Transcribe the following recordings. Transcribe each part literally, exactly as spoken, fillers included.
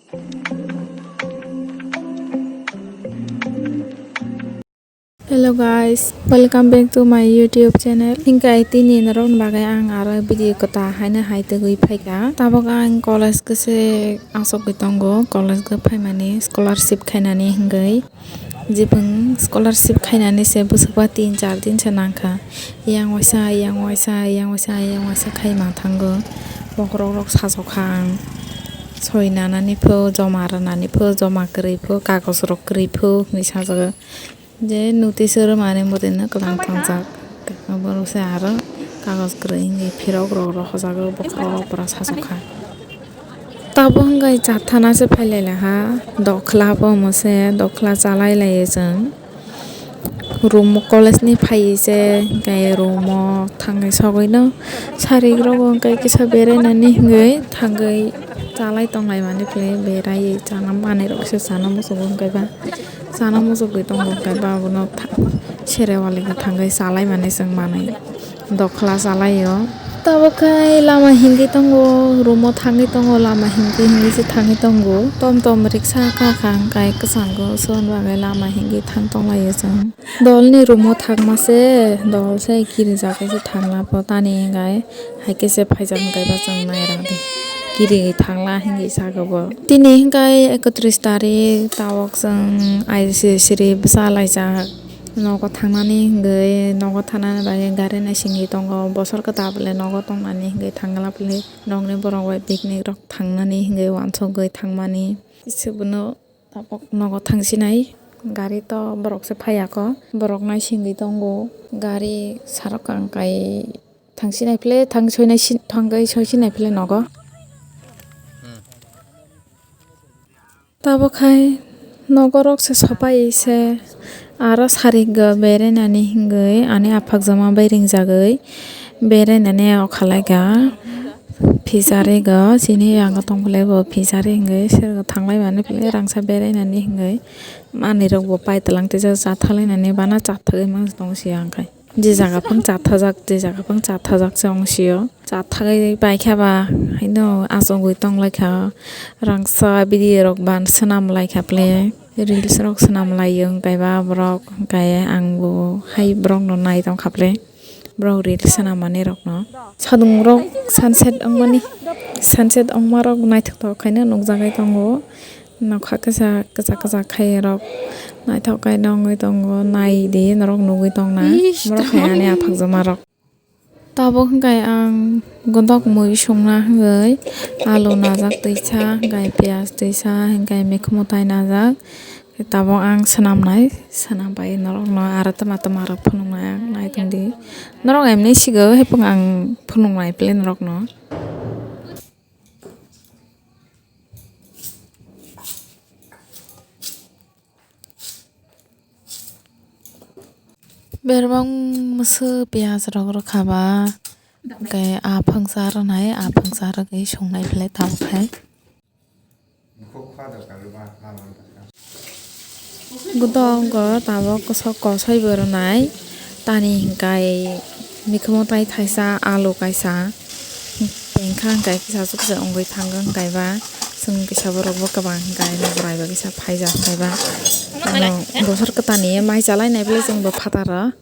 Hello guys, welcome back to my YouTube channel. Hingkai tini norokni bagwi ang aro video kwtal haino hai tugwi phaikha. Tabuk ang college khe se achugwi tongo, college khe phaimani scholarship khainani hingwi. Jibwng scholarship khainani se bwswkba tin char din se nangkha. Yang waisa, yang waisa, yang waisa, yang waisa khai manthango. Bokhorok rok sachokha ang. Soi nanani pho, joma rwnani pho, joma kwrwi pho, kagoj rok kwrwi pho hinwi sajago. Je notice rwmani bwtwi no kwlwng tongjak. Borok se aro kagoj kwrwi hinwi phirok rok rohorjago, bokhorok rok pura sachokha. Tabuk hwnkhe chathana se phailailakha, dokhla bo omo se, dokhla chalai laio chwng. Room o college ni phaiwi se, hwnkhe room o thangwi sogwi no, sarik rogo hwnkhe kisa berainani hwnkhe thangwi chalai tonglaimani phai beraiwi chana manwi rok se chana muchungo hwnkhe ba. Chana muchugwi tongo, hwnkhe ba abono tha-, serewali khe thangwi chalaimani chwng manwi dokhla chalaio. Tabuk khe lama himwi tongo, room o thangwi tongo, lama himwi himwi se thangwi tongo. Tom tom riksa kha kha hwnkhe kwchango, chwng bagwi lama himwi thang tonglaio chwng. Dolni room o thangma se, dol se kirijak khe se thangla pho tani hwnkhe. Hai khe se phaijak hwnkhe ba chwng nairang di. Kiri thangla hinwi sago bo. Tini hwnkhe ekotris tarik tabuk chwng I C siri bwsa laijak. Nogo thangnani hwnkhe nogo thangnani bagwi gari naisingwi tongo. Bosor kwtal bwle nogo tongnani hwnkhe thangla bwle nokni borok bai picnic rok thangnani hwnkhe uansukgwi thangmani. Tei se bono tabuk nogo thangsinai. Gari to borok se phaiya kho. Borok naisingwi tongo. Gari sarok kang kai. Thangsinai phle, thang soinai si-, thangwi soisinai phle nogo. Tabuk khai nogorok se sopai se aro sarik go berainani hingwi ani aphakjama bai ringjagwi berainani o khalaikha. Phisari go chini yango tongphile bo phisari hingwi sergo thanglai mani phle rangsa berainani hingwi manwi rok bo paitwlang tei chatharlainani bana chathagwi mangsi tongo siya hwnkhe. Je jaga phang chathajak, je jaga phang chathajak se wng sio. Chathagwi paikha ba, haino achugwi tonglaikha. Rangsa video rok ban swnam laikha ple. Reels rok swnam laio hwnkhe ba borok, hwnkhe ang bo hai borok no nai tongkha ple. Borok reels swnam manwi rok no. Sadung rok sunset wngmani, sunset wngma rok naithok thok khaino nukjagwi tongo. Nokha kisa kwchak kwchak khai rok naithok khe nw wngwi tongo, nai di norok nugwi tongna. Borok hai ani aphakjama rok. Tabuk hwnkhe ang godok mui songna hwnkhe alu najak twisa, hwnkhe piyaj twisa, hwnkhe mikhumu tai najak. Tabuk ang swnamnai, swnam bai norokno aro twma twma rok phunuknai ang nai tongdi. Norok emni sigo, hephang ang phunuknai phle norokno. Bermang mwswk piyaj rok rwkha ba, hwnkhe aphang cha rwnai, aphang cha rwgwi songnai phle tabuk khai. Godok wngkha tabuk kosok kosoi bo rwnai, tani hwnkhe mikhumu tai thaisa, alu kaisa. Tengkha hwnkhe kisa chuksa wngwi thango hwnkhe ba chwng kisa borok bo kwbang hwnkhe borai bai kisa phaijak hwnkhe ba ano bosor kwtalni mai chalai nai phile chwng bo phataro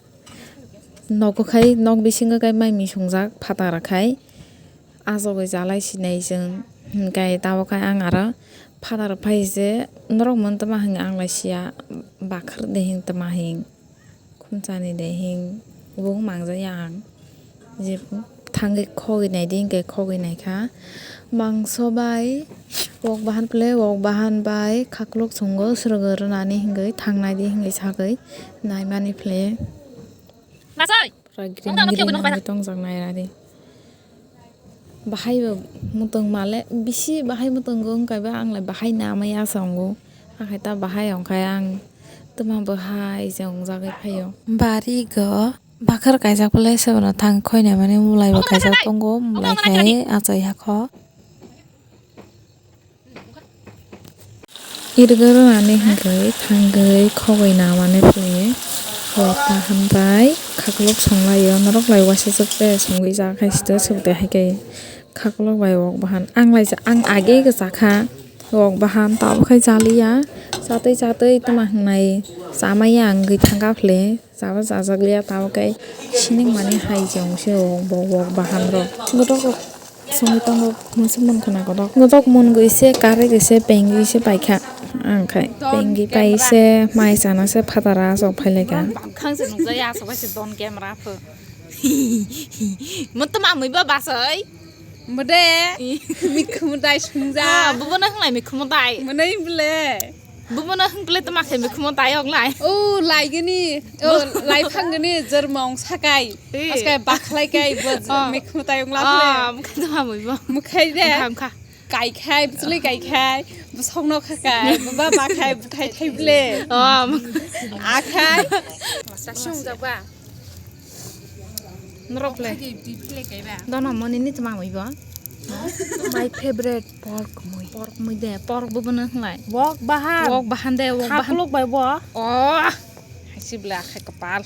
nogo khai nok bisingo khai mai misung jak phataro khai achugwi chalai sinai chwng hwnkhe tabuk khai ang aro phataro phai se norok mantama hwnkhe ang lai sia bakhar de hing tama hing. Khumchani de hing bo mangjaya ang. Je thangwi khogwi naidi hwnkhe khogwi naikha. Mangso bai wok bahan phle wok bahan bai khaklok songo srwgo rwnani hwnkhe thangnai di hwnkhe sagwi naimani phle. Pura gring gring nangwi tongjak nairadi. Bahai bo mwtwng male bisi bahai mwtwng wng kaiba ang lai bahai namaya se wngo. Akhai ta bahai wngkhai ang twma bahai se wngjagwi phaio. Bari go bakhar kaijak phle se bono thang khoinai mani mulai bo kaijak tongo mulai khai achai hakho. Irwgwi rwnani hwnkhe thangwi khogwi namani phle wok bahan bai khaklok songlaio. Norok lai uaisukjak de songwi jak hai site sukde hai khe khaklok bai wok bahan. Ang lai ang age khe chakha Wok bahan tabuk khai chaliya. Chatwi chatwi tama hingnai chamaya wngwi thangkha phle. Chaba chajakliya tabuk khai sining mani hai chong se wok bo wok bahan rok. Gotok rok songwi tongo muchung man khuna gotok. Gotok mun gwi se karwi gwi se pengwi se paikha. Ang khai pengwi pai se mai chana se phatara sok phailaikha. Khang se nukjaya aswk bai se don camera pho. Mo tama mui ba basai. Mode. Mikhumu dai sungja. Ah, bubo na hinglai mikhumu dai. Mone ble. Bubo na hingle tama khe mikhumu dai ong lai. Oh, lai gini. Oh, lai phang gini jermong sakai. Eh. Askai bakhlai kai bo mikhumu dai ong lai. Ah, mukha tama mui bo. Mukhai de. Mukha, mukha. Kai khai, bchuli kai khai, bsong no kha kai, baba ba khai, bthai thai ble. Ah, mukha. Akhai. Masa sung jaba. Norok le. Dono moni ni tma mui bo. My favorite pork mui. Pork mui de, pork bo bono hlai. Wok bahan. Wok bahan de, wok bahan. Khaklok bai bo. Oh. Haisi bla khai kapal.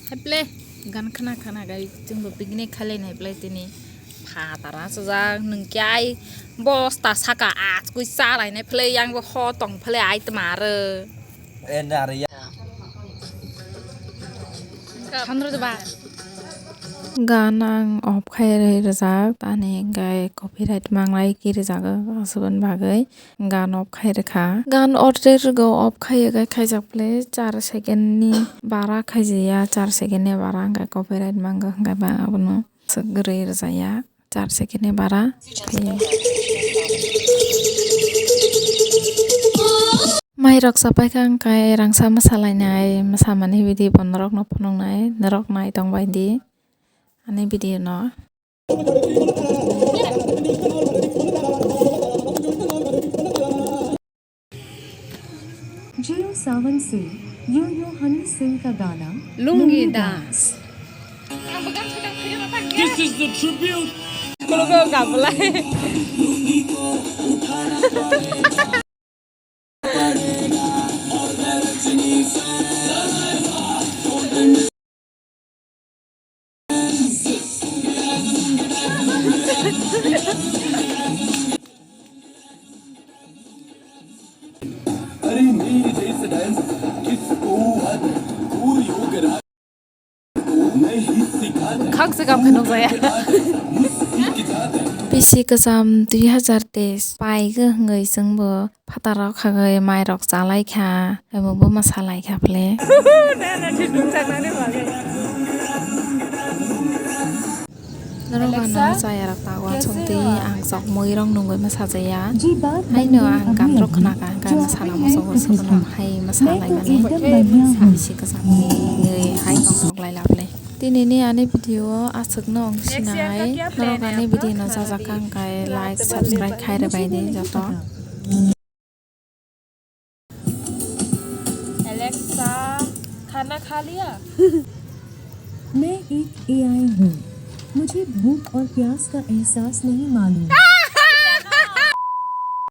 Heple gan khana khana gai chwng bo picnic khalai nai ble tini. Phatara sujak nung kyai bosta saka achkui chalai nai phle yang bo ho tong phle ai tmaro. Gan ang off khai rwi rwjak, tani hwnkhe copyright manglai ki rwjago, aswkni bagwi gan off khai rwkha. Gan order rwgo off khai rwgwi khaijak phle char second ni bara khaijiya, char second ni bara hwnkhe copyright mango hwnkhe ba abono swk rwi rwjaya. Char second ni bara. Mai rok chapai kha hwnkhe rangsa mwsa lainai, mwsa mani video bo norok no phunuknai, norok nai tong bai di ani video no. Jio Sawan se Yo Yo Honey Singh ka gana Lungi Lungi Dance. Dance. This is the tribute. अरे मेरे जैसे डांस किसको आता है? कोई होकर आ-, मैं ही सिखाता हूँ। Khak se kam khe nukjaya. मुझसे सीख के जाता है। Bisi kwcham dui hazar teis pai go hwngwi chwngbo phataro khagwi mairok chalaikha, abo bo mwsalaikha phle. Norok ano chayarok tago, achukdi ang chokmui rok nungwi mwsajaya. Haino ang gan rok khna kha, hwnkhe ang sana muchungo, hai mwsalaimani sabisi kwcham ni hai tongthok lai laple. Tinini ani video o aswkno wng sinai, norok ani video no chajak kha hwnkhe like, subscribe khai rwbai di joto. Alexa, खाना खा लिया? मैं एक एआई हूँ। मुझे भूख और प्यास का एहसास नहीं मालूम।